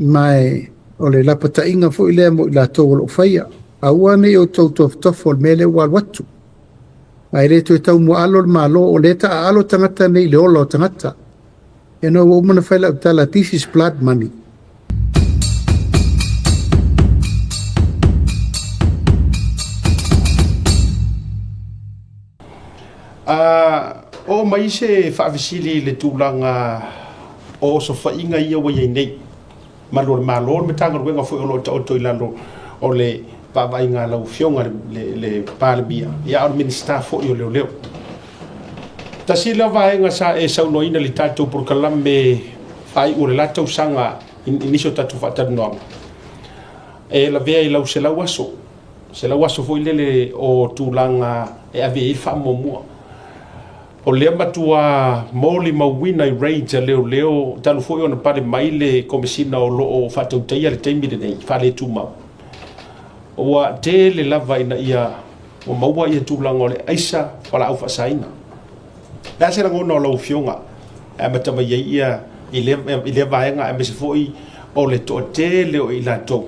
Ma o le lapataiga foi lea mo i latou o lo o faia. Aua ne i outou tofotofo o le mea lea ua alu atu. Ae le toe taumuaalo le Malo, o lea e taaalo tagata nei i le ola o tagata. Ia no ua uma ona fai lau tala, this is blood money. A oo mai se faafesili i le tulaga o osofaiga ia ua i ai nei, malu o le Malo, le Matagaluega foi o lo o taoto i lalo o le vaavaaiga a lau Afioga le Palemia, ia a o le Minisita foi o Leoleo. Tasi lea vaega sa e saunoaina i le tatou polokalame faaiu o le la tausaga i nisi o tatou faatalanoaga, e lavea i lau 100 aso, 100 aso foi lele o tulaga e ave i ai le faamuamua. O lea matua molimauina i raids a leoleo talu foi ona pale mai le Komesina o lo o faatautaia le taimi lenei faaletumau. Ua tele lava ina ia ua maua ia tulaga o le aisa fualaau faasaina. O le a se lagona o lau Afioga e amata mai ai ia i lea vaega aemaise foi o le toatele o i latou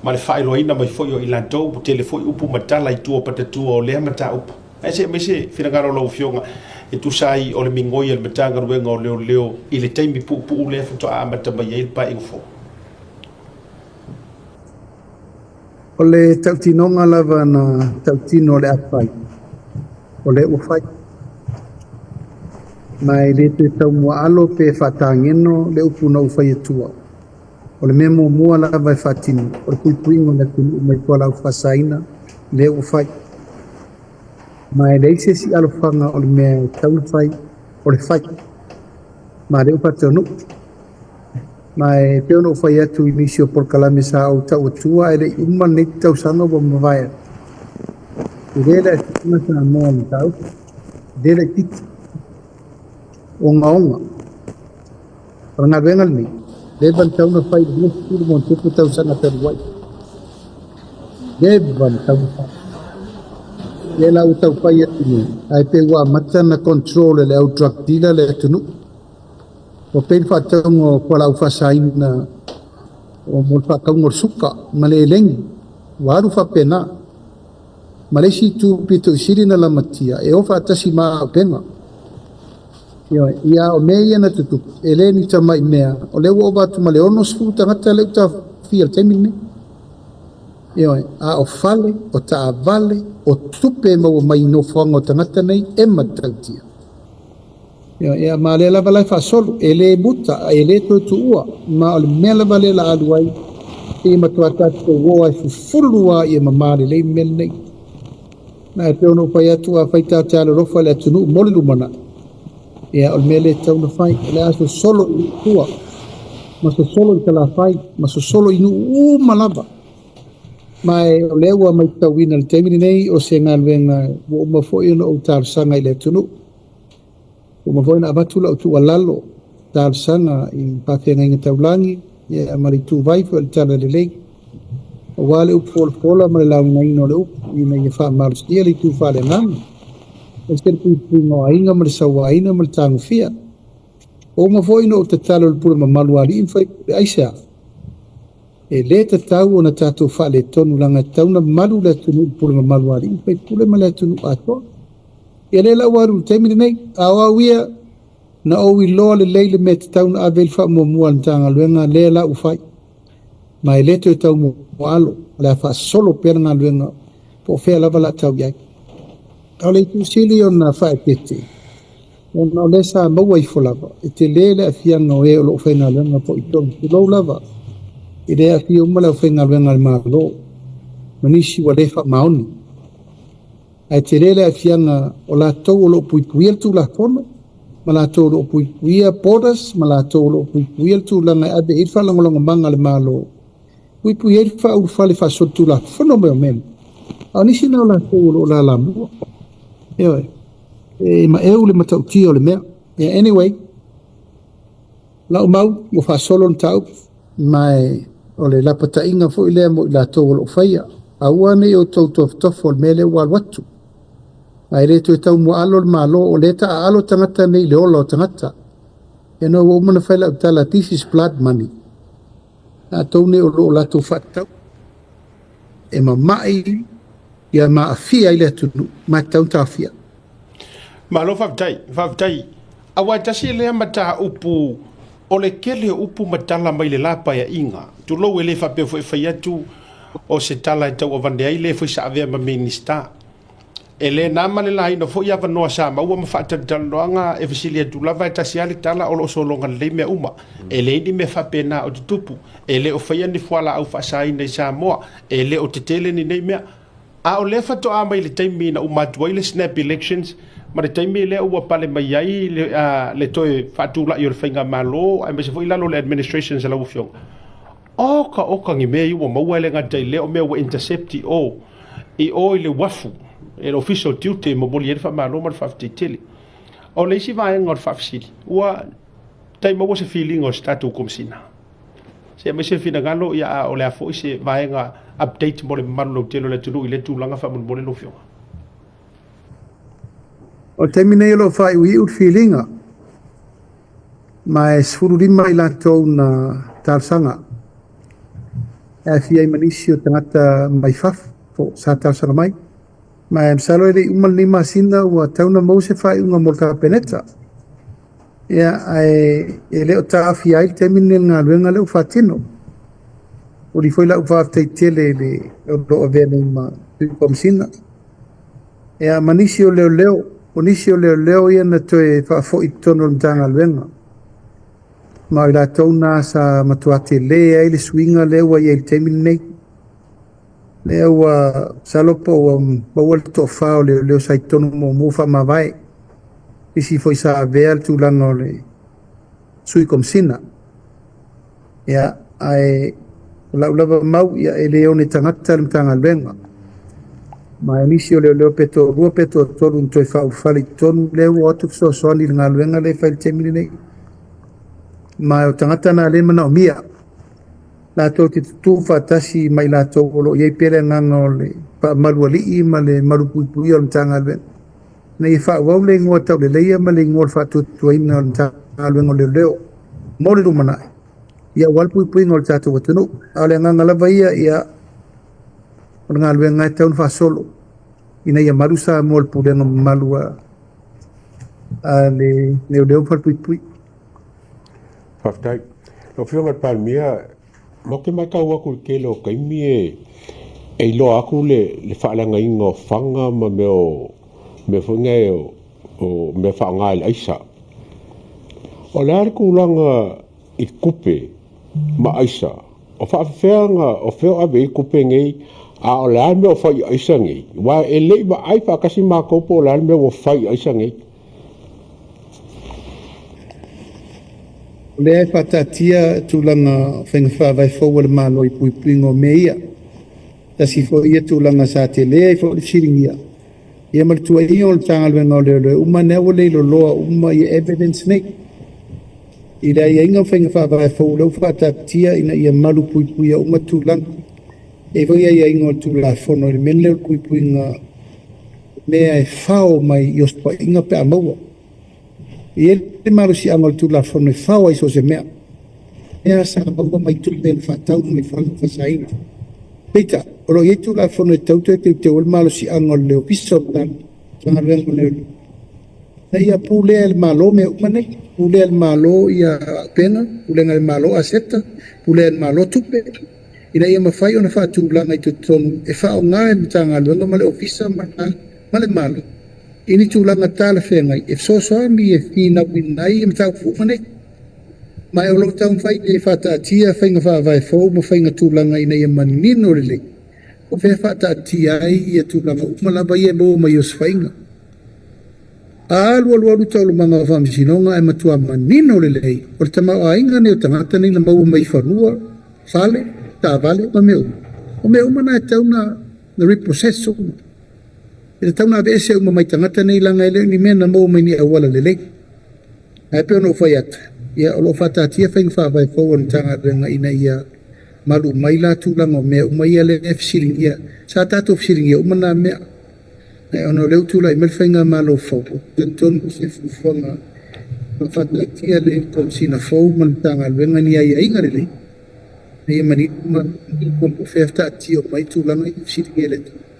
ma le faailoaina mai foi o i latou, ua tele foi upu ma tala i tua o patatua o lea mataupu. Ae se i aumai se finagalo o lau Afioga e tusa ai o le migoi a le Matagaluega o Leoleo i le taimi puupuu lea faatoa amata mai ai le Paeaiga fou. O le tautinoga lava na tautino o le a fai, o lea ua fai. Ma e le toe taumuaalo pe faatageno le upu na ou fai atua. O le mea muamua lava e faatino, o le puipuiga o le atunuu mai fualaau faasaina, lea ua fai. Ma e leai se isi alofaga o le mea e tatau ona fai, o le fai. Ma lea ua faataunuu. Ma e pei ona ou fai atu i nisi o polokalame sa ou tau atua ae le i uma lenei tausaga ua mavae atu. E le le aafiaga Samoa i le mataupu, e le laitiiti. Ogaoga. O le galuega lenei, leva ona tatau ona fai i le 20 ma ono tausaga talu ai. Leva ona tatau ona fai. Lea la ua tau fai atu nei, ae pei ua amata ona control e le au drug dealer le atunuu. Ua pei le faatauga o fualaau faasaina o mo le faatauga o le suka ma le elegi. Ua alu faapena. Ma le isi itu pito i sili ona lamatia, e o faatasi ma auupega. Ioe, ia o mea ia na tutupu, e le ni tamai mea, o lea ua ova atu ma le 60 tagata lea ua taofia i le taimi lenei. Ioe, a o fale, o taavale, o tupe e maua mai i nofoaga o tagata nei e matautia. Ioe, ia ma lea lava la e faasolo, e le muta, e le toe tuua, ma o le mea lava lea la alu ai, e matua tatou o ai fufulu lava ia mama lelei le mea lenei. Ma e pei ona ou fai atu, afai tatou te alolofa i le atunuu mo le lumanai, ia o le mea lea e tatau ona fai, o le a sosolo i tua, ma sosolo i Salafai, ma sosolo i nuu uma lava. Ma e o lea ua matauina i le taimi lenei o se galuega ua uma foi ona ou talosaga i le atunuu. Ua uma foi ona avatu lau tuualalo talosaga i faafeagaiga taulagi ia ma le ituvai foi o le Talalelei, aua le upu folafola ma le laugaina o le upu ina ia faamalosia le itu faaleagaga, aemaise le puipuiga o aiga ma le sauaina ma le tagofia. Ua uma foi ona ou tatalo i le pule mamalu a alii ma faipule, aisea? E le tatau ona tatou faaletonu leaga e tatau ona malu le atunuu i le pule mamalu a alii ma faipule ma le atunuu atoa. Ia lea la ua alu i le taimi lenei, a o au ia, na ou iloa lelei le mea e tatau ona ave i ai le faamuamua a le Matagaluega, lea la ua fai. Ma e le toe tau muaalo, o le a faasolo pea le galuega po o fea lava o le a tau i ai. A o le itu sili ona faaeteete, ona o lea sa maua ifo lava, e tele le aafiaga o e o lo o faigaluega po o i totonu, tulou lava, e le aafia uma le aufaigaluega a le Malo, ma nisi ua le faamaoni. Ae tele le aafiaga o latou o lo o puipuia le Tulafono, ma latou o lo o puipuia borders, ma latou o lo o puipuia le tulaga e ave i ai le faalagolagomaga a le Malo, puipuia ai le faaulufale faasolitulafono mai o mea nei. A o nisi na o latou o lo o lalamua. Ioe, e maeu le matautia o le mea. Yeah, anyway, lau mau ua faasolo le mataupu. Ma o le lapataiga foi lea mo i latou o lo o faia. Aua ne i outou tofotofo o le mea lea ua alu atu. Ae le toe taumuaalo le Malo, o lea e taaalo tagata nei i le ola o tagata. Ia no ua uma ona fai lau tala, this is blood money. Latou nei o lo o latou faatatau e mama'i ia ma aafia ai le atunuu ma e tatau ona taofia. Malo faafetai, faafetai. Aua e tasi lea mataupu o le tele o upu ma tala mai le la Paeaiga. Tulou e le faapea foi e fai atu o se tala e tau avane ai le foi sa avea ma Minisita. E le na ma le laina foi avanoa sa maua ma faatalatalanoaga e fesili atu lava e tasi lava le tala o lo o sologa lelei mea uma. E leai ni mea faapena o tutupu. E le o faia ni fualaau faasaina i Samoa. E le o tetele ni nei mea. A o lea faatoa mai le taimi na uma atu ai le snap elections ma le taimi lea ua pale mai ai le toe faatulai o le faigamalo aemaise foi lalo o le administrations a lau Afioga. Oka oka ni mea ia ua maua e le gata i lea o mea ua intercept i o i o i le uafu e le Ofisa o Tiute e momoli ai le faamalo ma le faafetai tele. O le isi vaega o le faafesili, ua tai maua se filiga o se tatou Komesina? Se aumai se finagalo, ia, a o le a foi se vaega update mo le mamalu lautele o le atunuu i lea tulaga faamolemole lau Afioga. O le taimi nei o lo o faaiuiu le filiga, ma e 15 i latou na talosaga e aafia ai ma nisi o tagata mai fafo sa talosaga mai. Ma e masalo e le i uma lenei masina ua tatau ona maua se faaiuga mo le Kapeneta. Ia, ae e le o taofia ai le taimi lenei o le galuega lea ua faatino. Momoli foi lau faafetai tele i le o lo o avea nei ma Sui Komesina. Ia, ma nisi o leoleo, o nisi o leoleo ia na toe faafoi i totonu o le Matagaluega. Ma o i latou na sa matua tele ai le suiga lea ua i ai i le taimi lenei. Lea ua masalo po ua maua le toafa o leoleo sa i totonu muamua faamavae. Nisi foi sa avea le tulaga o le Sui Komesina. Ia, ae o lau lava mau, ia, e le one tagata le Matagaluega. Ma o nisi o leoleo pe toalua pe toatolu na toe faaulufale i totonu, lea ua o atu fesoasoani i le galuega lea e fai i le taimi lenei. Ma o tagata na lea e manaomia latou te tutū faatasi ma i latou o lo o i ai pea le agaga o le faamalu alii ma le malu puipuia o le Matagaluega, ina ia faaauau le igoa tauleleia ma le igoa o le faatuatuaina o le Matagaluega o Leoleo mo le lumanai, ia aua le puipuiga o le tatou atunuu. A o le agaga lava ia, ia o le galuega e tatau ona faasolo ina ia malu Samoa i le pulega mamalu a le leoleo ma falepuipui. Faafetai. Lau Afioga i le Palemia, ma ou te matau atu i le tele o taimi e iloa atu le faaleagaina o faga ma mea o mea foi nei o mea faaaoga i le aisa. O le a le tulaga i tupe ma aisa? O faafefea ona o fea o ave i ai tupe nei, a o le a le mea o fai i aisa nei? Aua e le i vaai faatasi matou po o le a le mea ua fai i aisa nei. O lea e faataatia tulaga faiga faavae fou a le Malo i puipuiga o mea ia. Tasi foi ia tulaga sa tele ai foi le fesiligia, ia ma le tuuaiga o le Matagaluega o Leoleo uma lea ua leiloloa uma ia evidence nei. I le aiaiga o faiga faavae fou lea ua faataatia ina ia malu puipuia uma tulaga. E i ai foi aiaiga o le Tulafono i le mea lea o le puipuiga mea e fao mai i osofaiga pe a maua. E i ai le malosiaga o le Tulafono e fao ai so o se mea. Mea sa maua mai tupe na faatau mai fale faasaina. Peitai, o lo o i ai Tulafono e tatau toe teuteu ai le malosiaga o le Ofisa o le Matagaluega o Leoleo, ina ia pulea e le Malo mea uma nei. Pulea e le Malo ia auupega, pulega e le Malo aseta, pulea e le Malo tupe, ina ia mafai ona faatulaga i totonu e faaaoga e le Matagaluega ma le Ofisa ma le Malo i ni tulaga talafeagai e fesoasoani e finauina ai mataupu uma nei. Ma o lo o taumafai e faataatia faiga faavae fou ma faiga tulaga ina ia manino lelei o fea faataatia ai ia tulaga uma lava ia e maua mai osofaiga. A alu alu alu taualumaga o faamasinoga ae matua manino lelei o le tamaoaiga nei o tagata nei na maua mai fanua, fale, taavale ma mea uma. O mea uma na e tatau na repossess uma. E tatau na aveese uma mai tagata nei leaga e le o ni mea na maua mai ni auala lelei. Ae pei ona ou fai atu, ia o lo o faataatia faiga faavae fou a le Matagaluega ina ia malu mai la tulaga o mea uma ia lea e fesiligia. Sa tatou fesiligia uma na mea. Ae ona o lea ua tulai mai le faigamalo fou, ou te talitonu se fuafuaga ma faataatia le Komesina fou ma le Matagaluega ni aiaiga lelei. Ina ia manino ma po o fea taatia mai tulaga i fesiligia e le atunuu.